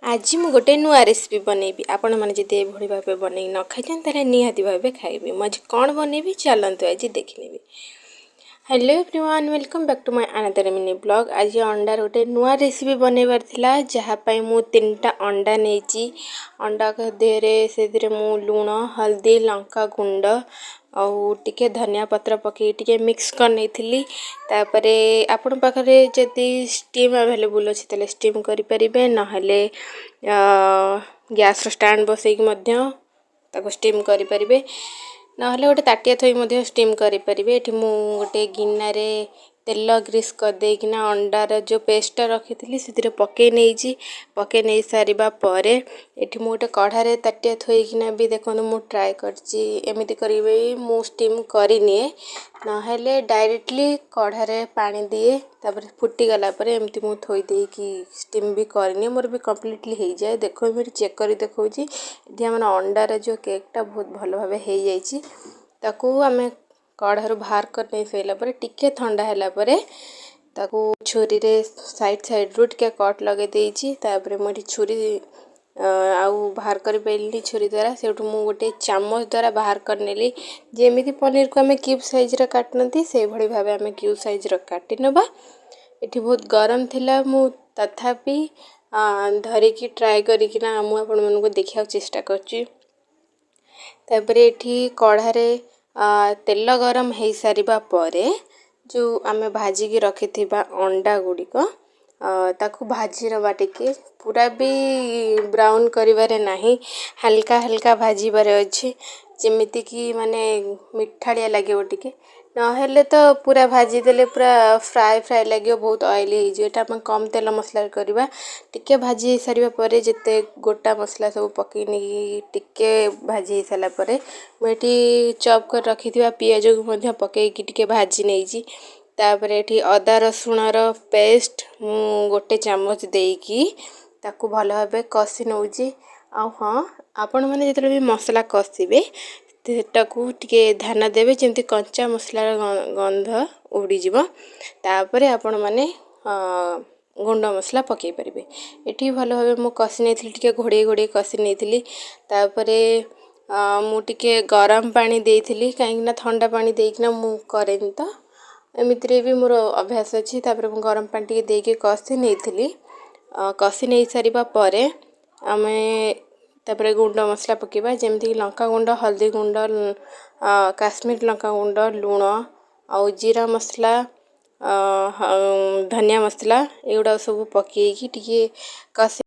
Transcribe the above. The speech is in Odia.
ଆଜି ମୁଁ ଗୋଟେ ନୂଆ ରେସିପି ବନେଇବି। ଆପଣମାନେ ଯଦି ଏଭଳି ଭାବେ ବନେଇକି ନ ଖାଇଛନ୍ତି, ତାହେଲେ ନିହାତି ଭାବେ ଖାଇବେ। ମୁଁ ଆଜି କ'ଣ ବନେଇବି, ଚାଲନ୍ତୁ ଆଜି ଦେଖିନେବି। Hello everyone, welcome back to my another mini vlog. ଆଜି ଅଣ୍ଡାର ଗୋଟେ ନୂଆ ରେସିପି ବନେଇବାର ଥିଲା, ଯାହା ପାଇଁ ମୁଁ ତିନିଟା ଅଣ୍ଡା ନେଇଛି। ଅଣ୍ଡା ଦେହରେ ସେଥିରେ ମୁଁ ଲୁଣ, ହଳଦୀ, ଲଙ୍କା ଗୁଣ୍ଡ ଆଉ ଟିକେ ଧନିଆ ପତ୍ର ପକାଇ ଟିକେ ମିକ୍ସ କରିନେଇଥିଲି। ତାପରେ ଆପଣଙ୍କ ପାଖରେ ଯଦି ଷ୍ଟିମ୍ ଆଭେଲେବୁଲ୍ ଅଛି, ତାହେଲେ ଷ୍ଟିମ୍ କରିପାରିବେ, ନହେଲେ ଗ୍ୟାସ୍ର ଷ୍ଟାଣ୍ଡ ବସେଇକି ମଧ୍ୟ ତାକୁ ଷ୍ଟିମ୍ କରିପାରିବେ, ନହେଲେ ଗୋଟେ ତାଟିଆ ଥୋଇ ମଧ୍ୟ ଷ୍ଟିମ୍ କରିପାରିବେ। ଏଠି ମୁଁ ଗୋଟେ ଗିନାରେ ତେଲ ଗ୍ରୀସ୍ କରିଦେଇକିନା ଅଣ୍ଡାର ଯେଉଁ ପେଷ୍ଟଟା ରଖିଥିଲି, ସେଥିରେ ପକାଇ ନେଇଛି। ପକାଇ ନେଇ ସାରିବା ପରେ ଏଠି ମୁଁ ଗୋଟେ କଢ଼ାରେ ତାଟିଆ ଥୋଇକିନା ବି ଦେଖନ୍ତୁ, ମୁଁ ଟ୍ରାଏ କରିଛି। ଏମିତି କରିବି ମୁଁ ଷ୍ଟିମ୍ କରିନିଏ, ନହେଲେ ଡାଇରେକ୍ଟଲି କଢ଼ାରେ ପାଣି ଦିଏ। ତାପରେ ଫୁଟିଗଲା ପରେ ଏମିତି ମୁଁ ଥୋଇ ଦେଇକି ଷ୍ଟିମ୍ ବି କରିନିଏ, ମୋର ବି କମ୍ପ୍ଲିଟଲି ହେଇଯାଏ। ଦେଖନ୍ତୁ, ମୁଁ ଏଠି ଚେକ୍ କରି ଦେଖାଉଛି। ଏଠି ଆମର ଅଣ୍ଡାର ଯେଉଁ କେକ୍ଟା ବହୁତ ଭଲ ଭାବେ ହେଇଯାଇଛି। ତାକୁ ଆମେ କଢ଼ାରୁ ବାହାର କରି ନେଇ ସାରିଲା ପରେ, ଟିକେ ଥଣ୍ଡା ହେଲା ପରେ ତାକୁ ଛୁରୀରେ ସାଇଡ଼୍ ସାଇଡ଼୍ରୁ ଟିକେ କଟ୍ ଲଗାଇ ଦେଇଛି। ତାପରେ ମୁଁ ଏଠି ଛୁରୀ ଆଉ ବାହାର କରିପାରିଲିନି ଛୁରୀ ଦ୍ୱାରା, ସେଇଠୁ ମୁଁ ଗୋଟେ ଚାମଚ ଦ୍ୱାରା ବାହାର କରିନେଲି। ଯେମିତି ପନିରକୁ ଆମେ କ୍ୟୁବ୍ ସାଇଜ୍ର କାଟନ୍ତି, ସେଇଭଳି ଭାବେ ଆମେ କ୍ୟୁବ୍ ସାଇଜ୍ର କାଟି ନେବା। ଏଠି ବହୁତ ଗରମ ଥିଲା, ମୁଁ ତଥାପି ଧରିକି ଟ୍ରାଏ କରିକିନା ମୁଁ ଆପଣମାନଙ୍କୁ ଦେଖିବାକୁ ଚେଷ୍ଟା କରୁଛି। ତାପରେ ଏଠି କଢ଼ାରେ ତେଲ ଗରମ ହେଇସାରିବା ପରେ ଯେଉଁ ଆମେ ଭାଜିକି ରଖିଥିବା ଅଣ୍ଡା ଗୁଡ଼ିକ, ତାକୁ ଭାଜି ନେବା ଟିକେ। ପୁରା ବି ବ୍ରାଉନ୍ କରିବାରେ ନାହିଁ, ହାଲକା ହାଲକା ଭାଜିବାର ଅଛି, ଯେମିତିକି ମାନେ ମିଠାଳିଆ ଲାଗିବ ଟିକେ। ନହେଲେ ତ ପୁରା ଭାଜିଦେଲେ ପୁରା ଫ୍ରାଏ ଫ୍ରାଏ ଲାଗିବ, ବହୁତ ଅଏଲି ହେଇଯିବ। ଏଇଟା ଆମେ କମ୍ ତେଲ ମସଲାରେ କରିବା। ଟିକେ ଭାଜି ହେଇସାରିବା ପରେ ଯେତେ ଗୋଟା ମସଲା ସବୁ ପକାଇ ନେଇକି ଟିକେ ଭାଜି ହେଇସାରିଲା ପରେ ମୁଁ ଏଠି ଚପ୍ କରି ରଖିଥିବା ପିଆଜକୁ ମଧ୍ୟ ପକାଇକି ଟିକେ ଭାଜି ନେଇଛି। ତାପରେ ଏଠି ଅଦା ରସୁଣର ପେଷ୍ଟ ମୁଁ ଗୋଟେ ଚାମଚ ଦେଇକି ତାକୁ ଭଲ ଭାବେ କଷି ନେଉଛି। ଆଉ ହଁ, ଆପଣମାନେ ଯେତେବେଳେ ବି ମସଲା କଷିବେ, ସେଟାକୁ ଟିକେ ଧ୍ୟାନ ଦେବେ, ଯେମିତି କଞ୍ଚା ମସଲାର ଗନ୍ଧ ଉଡ଼ିଯିବ। ତାପରେ ଆପଣମାନେ ଗୁଣ୍ଡ ମସଲା ପକାଇ ପାରିବେ। ଏଠି ଭଲ ଭାବେ ମୁଁ କଷି ନେଇଥିଲି, ଟିକେ ଘୋଡ଼େଇ ଘୋଡ଼େଇ କଷି ନେଇଥିଲି। ତାପରେ ମୁଁ ଟିକେ ଗରମ ପାଣି ଦେଇଥିଲି, କାହିଁକିନା ଥଣ୍ଡା ପାଣି ଦେଇକିନା ମୁଁ କରେନି ତ, ଏମିତିରେ ବି ମୋର ଅଭ୍ୟାସ ଅଛି। ତାପରେ ମୁଁ ଗରମ ପାଣି ଟିକେ ଦେଇକି କଷି ନେଇଥିଲି। କଷି ନେଇ ସାରିବା ପରେ ଆମେ ତାପରେ ଗୁଣ୍ଡ ମସଲା ପକାଇବା, ଯେମିତିକି ଲଙ୍କା ଗୁଣ୍ଡ, ହଳଦୀ ଗୁଣ୍ଡ, କାଶ୍ମୀର ଲଙ୍କା ଗୁଣ୍ଡ, ଲୁଣ ଆଉ ଜିରା ମସଲା, ଧନିଆ ମସଲା, ଏଗୁଡ଼ାକ ସବୁ ପକାଇକି ଟିକେ କଷି